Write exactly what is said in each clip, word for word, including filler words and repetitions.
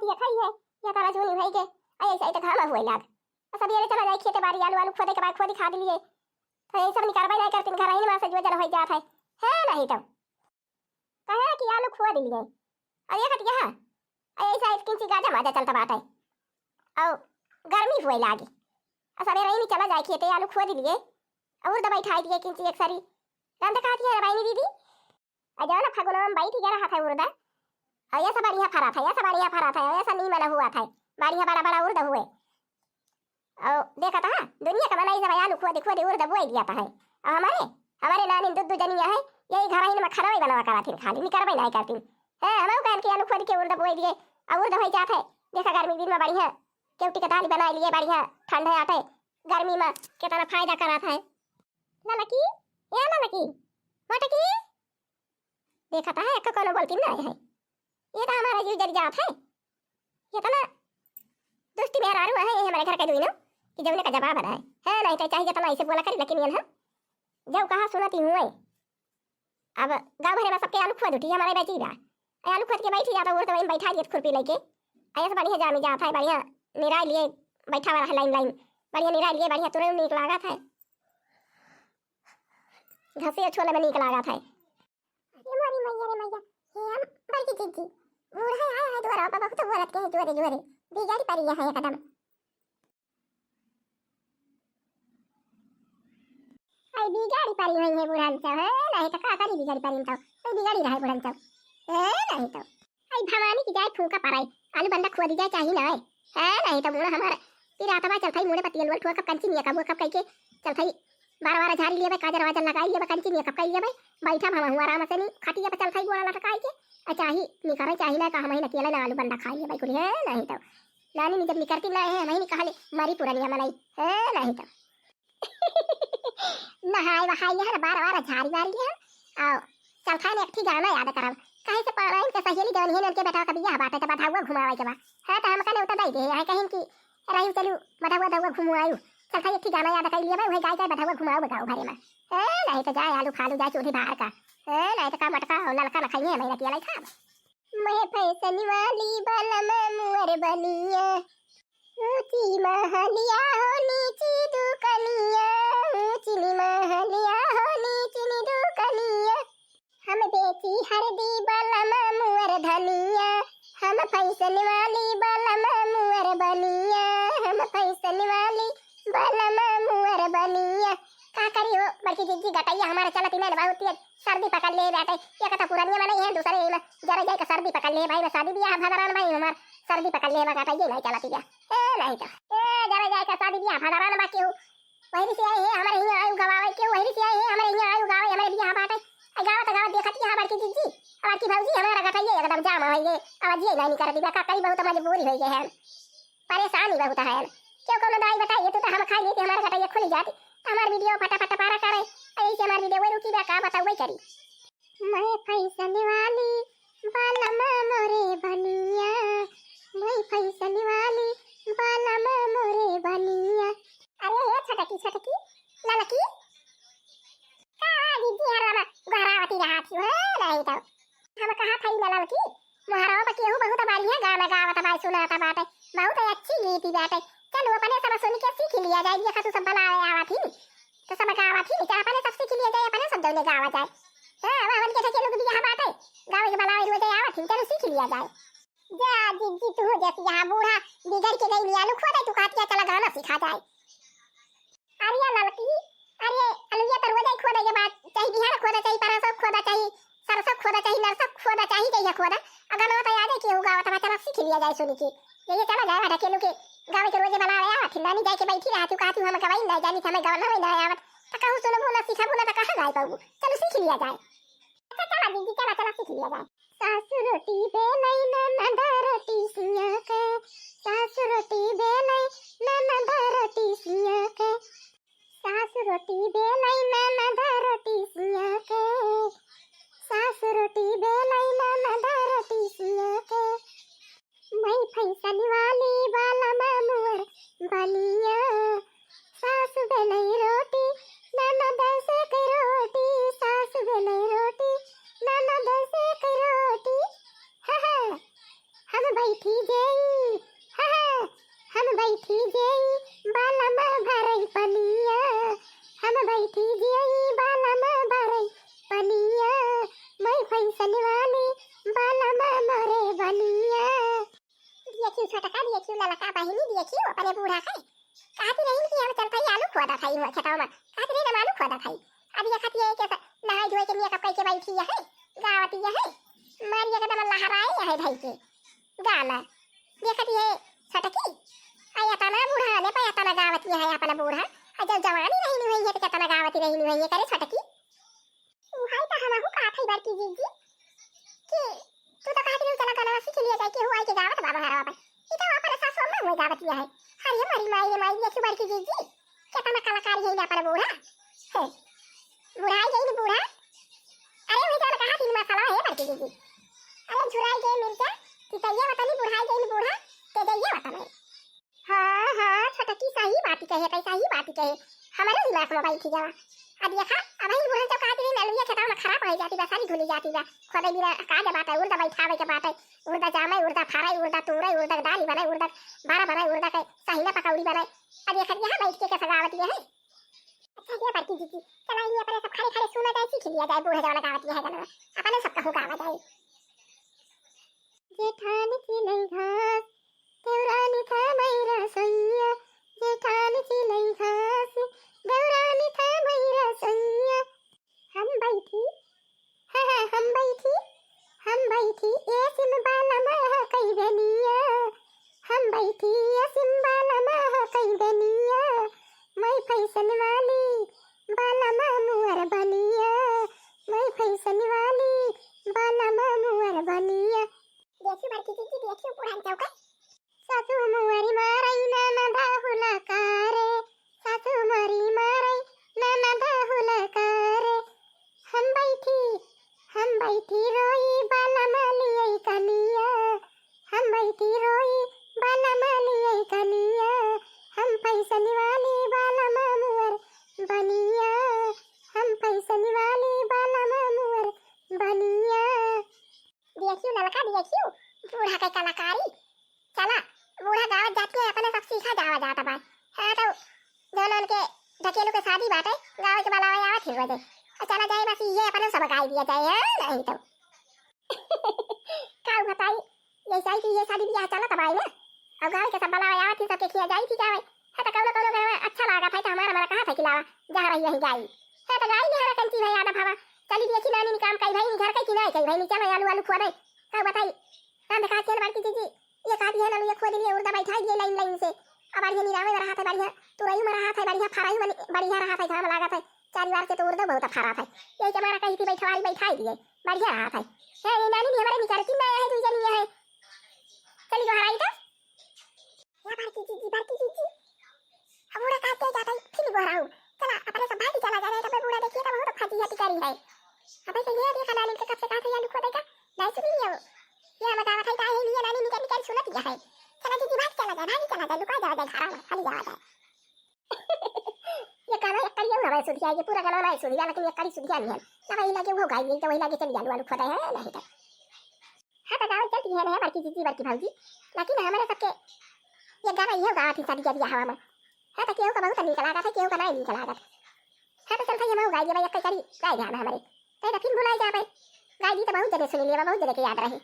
देखा ही है, यह तारा जूनी भई के, अरे ऐसा ही तो घामा हुए लाग। अ सबेरे चला जाए खेते बारी, आलू, आलू खोदे के बाद खोदी खाद लिए। तो यही सब निकरबे नहीं करतीन, घर ही में से जो जन हो जात है, है नहीं तो। कहे कि आलू खोद लिए, अरे कट गया, अरे ऐसा एक इंची गाजा माजा चलता बाटे, और गर्मी हुए लागे। अ सबेरे ही चला जाए खेते, आलू खोद लिए, और दवाई ठाई दिए एक इंची एक सरी। रांधा कहती है, "रबाइनी दीदी, आ जाओ ना, फगुनवा में बैठ गया रहा था उर्दा, और ये सब बढ़िया फरा था, ये सब बढ़िया फरा था, ये सब नीमन हुआ था, बढ़िया बड़ा बड़ा उर्दा हुए।" और देखा था, दुनिया का बनाई सब आलू खोदी खोदी उर्दा बोई दिया था है। और हमारे, हमारे नानी दो दो जनिया है, यही घर ही में खरवे बनवा करा थी, खाली निकरवे नहीं करती। है, हम कहन के आलू खोदी के उर्दा बोई दिए, और उर्दा हो जात है। देखा, गर्मी दिन में बढ़िया केवटी के दाल बनाई लिए, बढ़िया ठंडे आटे, गर्मी में कितना फायदा करा था है। ललकी, ए ललकी, मोटकी, देखा था है, एक कोनो बोलती नहीं है। ये तो हमारा जीव जल जात है। ये तो ना दुष्टी मेहरारू है, ये हमारे घर के दुई ना, कि जौने का जवाब है। है नहीं तो चाहे जितना ऐसे बोला करी, लेकिन ये ना, जब कहा सुनती हुए। अब गाँव भरे में सबके आलू खोद उठी, हमारे बची बा। ए, आलू खोद के बैठी जाता, उर्द वहीं बैठा दिए खुरपी लेके। ऐसे बढ़िया जामी जात है, बढ़िया निराई लिए, बैठा हुआ रहा लाइन लाइन, बढ़िया निराई लिए, बढ़िया तुरंत नीक लागत है। घसिया छोले में नीक लागत है। अरे मोरी मैया रे मैया, हे हम बड़की जिज्जी, बूढ़ा आया है दुआरा पर, बहुत बोलत के है जोरे जोरे, बिगाड़ी परी है एकदम। आई बिगाड़ी परी हुई है बूढ़ा से, है नहीं तो का करी बिगाड़ी परी तो, आई बिगाड़ी रहे बूढ़ा से, है नहीं तो। आई भवानी की जाए फूका पराई, आलू बंडा खोदी जाए चाही ना, है नहीं तो बूढ़ा हमारा पिरातवा चलता ही मुड़े पतियल वल ठुआ कब कंची निया कबुआ कब कह के चलता ही बार बार झाड़ी लेबे, काजर वाजर लगाई लेबे, कंची निया कब कह लेबे, बैठा हम हुआ आराम से नहीं खटिया पे चलता ही गोड़ा लटकाई के, आ चाही निकरे चाही ना का हम ही न केले ना आलू बंडा खाई लेबे कुल, है नहीं तो। नानी ने जब निकरती ना है, हम ही नहीं कहले मरी पुरनिया मनई, है नहीं तो। नहाए वहाए लिया ना, बार बार झाड़ी वारी लिया। आओ, चलता है एक ठी गाना याद करब। कहीं से पारा इनके सहेली जवन है, इनके बेटा का बियाह बाटे, तो बधौआ घुमावे के बा। हाँ, तो हमका नेवता दई दे, यहाँ कहीं की रही चलू, बधौआ दौआ घुमवायू। चलता है एक ठी गाना याद कर लिया भाई, वही गाय गाय बधौआ घुमाओ गाँव भरे में। ए, नहीं तो जाए आलू फालू, जाए चूल्ही बाहर का। ए, नहीं तो का मटका और ललका न खाइए, मैं रतिया लाई खाब। मैं फैशन वाली बलम मुअर बनिया, ऊंची महलिया हो नीची दुकनिया, ऊंची महलिया हो नीची दुकनिया। हम बेची हरदी बलम मुअर धनिया, हम फैशन वाली बलम मुअर बनिया, हम फैशन वाली बलम मुअर बनिया। का करी हो बड़की जिज्जी, गटैया हमारे चलत ही नहीं बहुत तेज, सर्दी पकड़ ले बाटे। एक तो पुरनिया में नहीं है, दूसरे में जरा जाए के सर्दी पकड़ ले भाई, मैं शादी बियाह भदरान भाई हमार सर्दी पकड़ ले बा, गटैया नहीं चलत ही। ए नहीं तो, ए जरा जाए के शादी बियाह भदरान बा केहू वही से आए हैं हमारे यहाँ आयु गवावे, केहू वही से आए हैं हमारे यहाँ आयु गावे, हमारे बियाह बाटे। आ गावत गावत देखत ही हमार की जिज्जी, हमार की भौजी हमारा गटैया एकदम जाम हो गए, अब जिए नहीं करती बा, का करी, बहुत मजबूरी हो गए हैं। परेशानी बहुत है। क्यों कोनो दवाई बताइए, तू तो हम खाई लेते, हमारा गटैया खुली जाती, तो हमार वीडियो फटाफट पारा करे। ऐसे हमार वीडियो वही रुकी बा, का बताओ वही करी। मैं फैशन वाली बलम मोरे बनिया, मैं फैशन वाली बलम मोरे बनिया। अरे हे छोटकी, छोटकी, ललकी, का आवाज इतनी हरामा गहरावती रहा थी, हो नहीं तो। हम कहा था ई ललकी, मोहरवा पर केहू बहुत बढ़िया गाना गावत बाय, सुनात बाटे, बहुत अच्छी गीत बाटे। चलो अपने सब सुन के सीख लिया जाए, देखा तू सब बलावे आवत ही, तो सब गावत ही, चल अपने सब सीख लिया जाए, अपने सब जौने गावा जाए। हाँ, वह हमन के ठेके लोग भी यहाँ बाटे, गावे के बलावे रोजे आवत ही, चलो सीख लिया जाए। जा जिज्जी, तू जैसी यहाँ बूढ़ा बिगड़ के गई, आलू खोदे, तू कहती है चला गाना सिखा जाए। अरे ललकी, अरे अलुआ तो रोज ही खोदे के बाद, चाहे बिहान खोदा, चाहे परसों खोदा, चाहे सरसों खोदा, चाहे नरसों खोदा, चाहे जइया खोदा, अगर ना तो याद है कि होगा, तो चला सीख लिया जाए सुनी की। ये चला जाए ढकेलू के गावे के रोजे बलावे आवा थी, नानी जाए के बैठी रहा थी, कहा थी हम गवाई ना जानी, हमें गवना में ना आवत, तो कहूँ सुनबो ना सीखबो ना तो कहाँ गाय पाऊ, चलो सीख लिया जाए। अच्छा चला दीदी, चला चला सीख लिया जाए। सासु रोटी बेलई ननद रोटी सिया के, सासु रोटी बेलई ननद रोटी सिया के, सासु रोटी बेलई ननद रोटी सिया के, सासु रोटी बेलई ननद रोटी सिया के। मैं फैशन वाली बलम मुअर बनिया, सासु बेलई रोटी, ननद सेके रोटी, सासु बेलई रोटी, ननद सेके रोटी। हाँ, हाँ, हम भई बैठी जेई, हाँ, हाँ, हम बैठी जेई, बालम भरई पनिया, हम बैठी जेई, बालम भरई पनिया, मैं फैशन वाली, बालम मोरे बनिया। देखियो छोटका, देखियो ललका बहिनी, देखियो अपने बूढ़ा के। कहती रही कि हम चलत हई आलू खोदत हई हुआ खेतवा में। कहती रही हम आलू खोदत हई। अब ये खाती है कि नहाई धोए के मेकअप करके बैठी है, गावती है। मारी एकदम लहराए है भाई के गाना। देखती है छोटकी, आ एतना बूढ़ा ने पे एतना गावती है अपना बूढ़ा। आ जब जवानी रहनी हुई है तो केतना गावती रहनी हुई है करे छोटकी। उहाई तो हमहू कहत हई बड़की जीजी कि तू तो कहत रही चला गाना सीख लिया जाए, केहू आई के गावत बा बहरवा पर। ई तो अपन सासु अम्मा हुए गावत लिया है। अरे मारी माई रे माई, देखी बड़की जीजी, केतना कलाकारी है ना अपन बूढ़ा। हे, बुढ़ाई गई नी बूढ़ा। अरे वही तो कहा तीन मसाला है बड़की जीजी। अरे झुराई गई मिर्चा, कि तैया वतनी बुढ़ाई गई नी बूढ़ा, ते जइया वतन है। हाँ, हाँ, छोटकी सही बात कहे, तै सही बात कहे। हमारे दिमाग में बैठी गवा। अब देखा, अब ही बुढ़न तो कहती रही, नलुआ खेतवा में खराब हो जाती बा, सारी धुली जाती बा। खोदे बिना का दे बाटे, उर्दा बैठावे के बाटे, उर्दा जामे, उर्दा फारे, उर्दा तूरे, उर्दा डाली बने, उर्दा बड़ा बने, उर्दा के सहिना पकौड़ी बने। अब देखा, यहाँ बैठ के कैसे गावत है। अच्छा, ये बड़की जीजी, चला ये अपने सब खड़े खड़े सुना जाए, सीख लिया जाए, बूढ़े जवान गावत है गाना, अपने सब कहूँ गावा जाए। जेठान चिलई घास, देवरानी था मैरा सैया। जेठान चिलई घास, देवरानी था मैरा सैया। हम बैठी, हाँ, हाँ, हम बैठी, हम बैठी, ए सिम बाला महा कई दनिया। हम बैठी, ए सिम बाला महा कई दनिया। मैं फैशन वाली, बाला मामुअर बनिया। मैं फैशन वाली, बाला मामुअर बनिया। देखियो बड़की जीजी, देखियो पुरान चौका। सासू मोरी मारई ननद हुलकारे, सासू मोरी मारई ननद हुलकारे। हम बैठी, हम बैठी रोई बालम लियई कनिया। हम बैठी रोई बालम लियई कनिया। हम फैशन वाली बालम मुअर बनिया। हम फैशन वाली बालम मुअर बनिया। देखियो ललका, देखियो बूढ़ा के कलाकारी। चला, बूढ़ा गावत जाती है, अपने सब सीखा जावा जाता बा। हाँ, तो जौन उनके ढकेलू के शादी बाटे, गावे के बुलावे आवत ही बजे। और चला जाए, बस ये अपने सब गाई दिया जाए, हाँ, नहीं तो। का बताई, ये साई की ये शादी ब्याह चलत बाई ना, और गावे के सब बुलावे आवत ही, सबके खिया जाई थी गावे। हाँ, तो कौनो कौनो गावे अच्छा लागत है, तो हमारा मन कहा था कि लावा, जहाँ रही यहीं गाई। हाँ, तो गाई नहीं हरा कंची भाई यादव हवा। चली देखी नानी ने काम कई भाई, घर के कि नहीं कई भाई, चलो आलू आलू खुआ दे। का बताई, रांध का चल बड़की जीजी, ये का दिया ना, ये खोद लिए, उर्दा बैठा दिए लाइन लाइन से। अब बढ़िया निरावे में रहा था, बढ़िया तुरई में रहा था, बढ़िया फराई में बढ़िया रहा था, घाम लागत है। चारिवार से तो उर्दा बहुत फरा था, यही जमाना कही थी बैठवारी बैठा दिए, बढ़िया रहा था। है ये नानी भी हमारे निकलती ना है, दूसरा नहीं है। चली जो हराई तो। या बड़की जीजी, बड़की जीजी। अब उड़ा काट के जाता है, फिर गोहराऊ। चला, अपने सब भाग चला जा रहे, तब बूढ़ा देखिए, तब बहुत फंसी है, पिकारी है। अबे तो ये देखा, नानी के कब से कहा था, ये लुको देखा, नहीं सुनी लिया वो। ये हम बतावा था, काहे लिया, नानी निकल निकल सुनत गया है। चला जीजी, भाग चला जा, भाग चला जा, लुका जा, जा, घरा में, खाली जावा जा। ये गाना एक कड़ी हवे सुधिया, ये पूरा गाना नहीं सुधिया, लेकिन एक कड़ी सुधिया नहीं है। ना वही लगे वो गाई, तो वही लगे चली आलू आलू खोदा है, नहीं तो। हाँ, तो गावल चलती है ना बड़की जीजी, बड़की भौजी, लेकिन हमारे सबके ये गाना ये गावत ही शादी के ब्याह में। हाँ, तो केहू का बहुत नीक लागत है, केहू का नहीं नीक लागत। हाँ, तो चल भाई, हम गाई दिए भाई, एक कड़ी गाई दिया हमारे। तो फिर भुलाई जा भाई, गाई दी तो बहुत जने सुनी लिया, बहुत जने के याद रहे।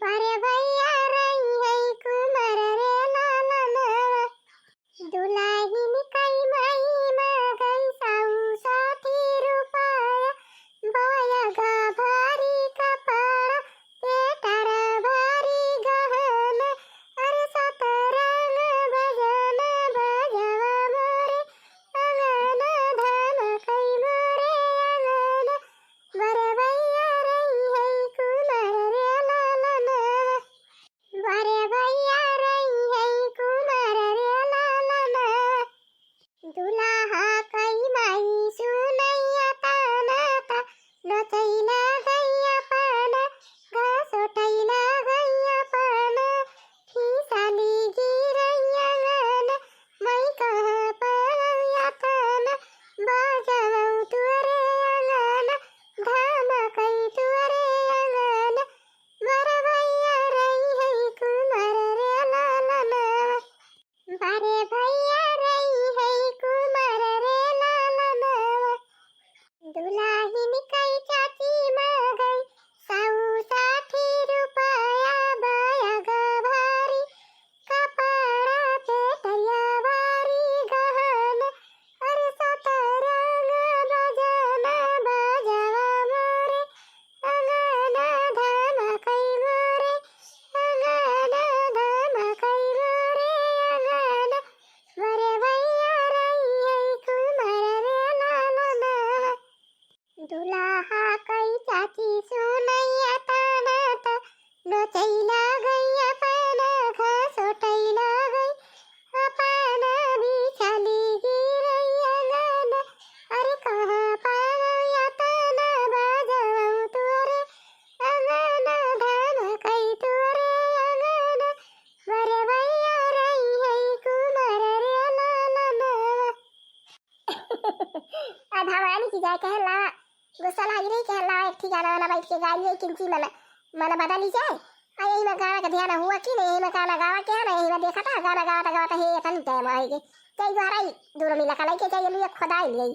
बरे भैया रही है कुमार रे लाला ना, दुलाहिन कई माई मागई साऊ साथी रुपाया, बोया गा भारी कपड़ा, पेटरा भारी गहना, अरे सतरंग बजन बजवा मोरे, अंगन धमकई मोरे अंगन, बरवैया रही है कुमार रे लालनवा। भवानी की जाए कहन ला, गुस्सा लागी रही कहन ला, एक ठिकाना वाला बैठ के गाई है किंची मन, मन बदली जाए। आ यही में गाना का ध्यान हुआ कि नहीं, यही में गाना गावा क्या ना, यही में देखा था गाना गावा था, गावा था, हे तनी टाइम आएगी। चाहे जो हराई दोनों मिला कलाई के चाहे लिए खुदाई लिए।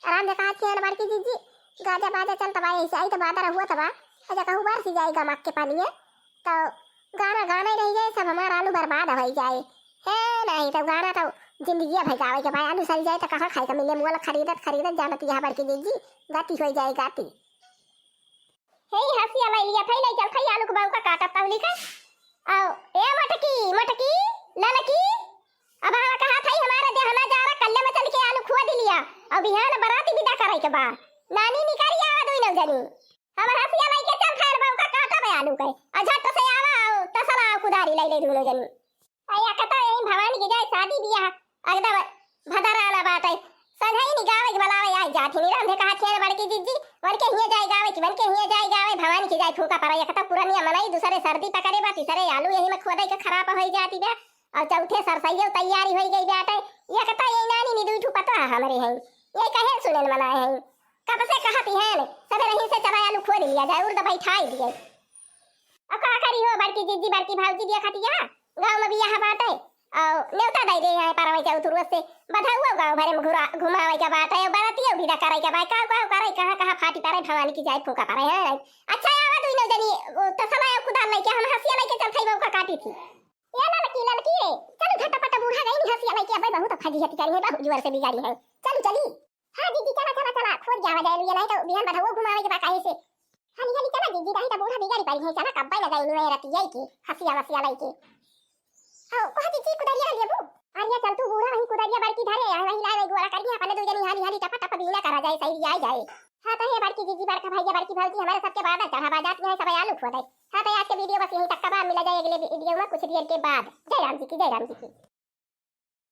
आराम से कहा थी बड़की जीजी, गाजा बाजा चलत बा, ऐसे आई तो बादर हुआ तबा, अच्छा कहू बरसी जाए गमक के पानी है, तो गाना गाना ही रह जाए, सब हमारा आलू बर्बाद हो जाए। है नहीं तो गाना तो जिंदगी भर गावे के भाई, आलू सरी जाए तो कहाँ खाए का मिले, मोल खरीदत खरीदत जानत यहाँ बड़की जीजी, गति हो जाए गति। हे हसिया लइ लिया, थई लइ चल, थई आलू के बाऊ का काटत तौली का। आओ, ए मोटकी, मोटकी, ललकी, अब हाँ कहा थई हमारा देह ना जा रहा, कल्ले में चल के आलू खोद लिया। अब बिहान बराती विदा करे के बा। नानी निकारी आवा दुई नौ जनी। हमर हसिया लइ के चल, थई बाऊ का काटब आलू के। आ झट से आवा, आओ, तसला आओ, कुदारी लइ ले दुनो जनी। अया कता यही भवानी के जाए शादी बियाह, एकदम भदर आला बाटे। संझई नी गावे के बलावे आई जात ही, निरंधे कहा थी बड़की जीजी, वनके हिये जाए गावे की, वनके हिये जाए गावे, भवानी के जाए फूंका परा। एक तो पुरनिया मनई, दूसरे सर्दी पकड़े बा, तीसरे आलू यही में खोदे के खराब होई जाती बा, और चौथे सरसैयो तैयारी होई गई बाटे। एक तो ये नानी नी दुई ठू पतोह हमरे हैं, ये कहे सुने न मनाए हैं, कब से कहती हैं, सबे रही से चला आलू खोद लिया जाए, उर्द बैठाई दिए। अब का करी हो बड़की जीजी, बड़की भौजी देखतिया, गाँव में बियाह बाटे, और नेवता दे दे हैं परवे चौथुरुआ से, बधाउओ गाँव भरे में घुरा-, घुमावे के बाटे, और बरातियो विदा करे के बाटे, का, का करे, कहाँ, कहाँ फाटी परे, भवानी की जाए फूंका परे, हैं? अच्छा, आवा दुइनो जनी, ओ, तसला और कुदाल लेके, हम हसिया लेके चल थई बहू का काटी थी। ए ललकी, ललकी, चल झटपट बूढ़ा गई नी हसिया लेके, अबे बहुत फजीहत करी है, बहुत जोर से बिगाड़ी है, चलू चली। हाँ जीजी, चला, चला, चला, खोद जावा जाए लुइया, नहीं तो बिहान बधाउओ घुमावे के बा काहे से। हाली, हाली चला जीजी, नहीं तो बूढ़ा बिगाड़ी पड़ी है, चला कब्बे न गई नी रतिया के, हसिया वसिया लइके। हो, कहा जीजी, कुदरिया लेबू? अरे चल तू बूढ़ा वहीं कुदरिया बड़की धरे, वहीं लाए गोड़ा करिया, अपने दो जनी हाली, हाली टपा टपा बीना करा जाए, सही आ जाए। हाँ तो हे बड़की जीजी, बड़का भैया, बड़की भौजी, हमारे सबके बादल चढ़ा बाजात यहाँ सब आलू खोदे। हाँ तो आज के वीडियो बस यहीं तक का बा, मिला जाए अगले वीडियो में कुछ देर के बाद। जय राम जी की, जय राम जी की।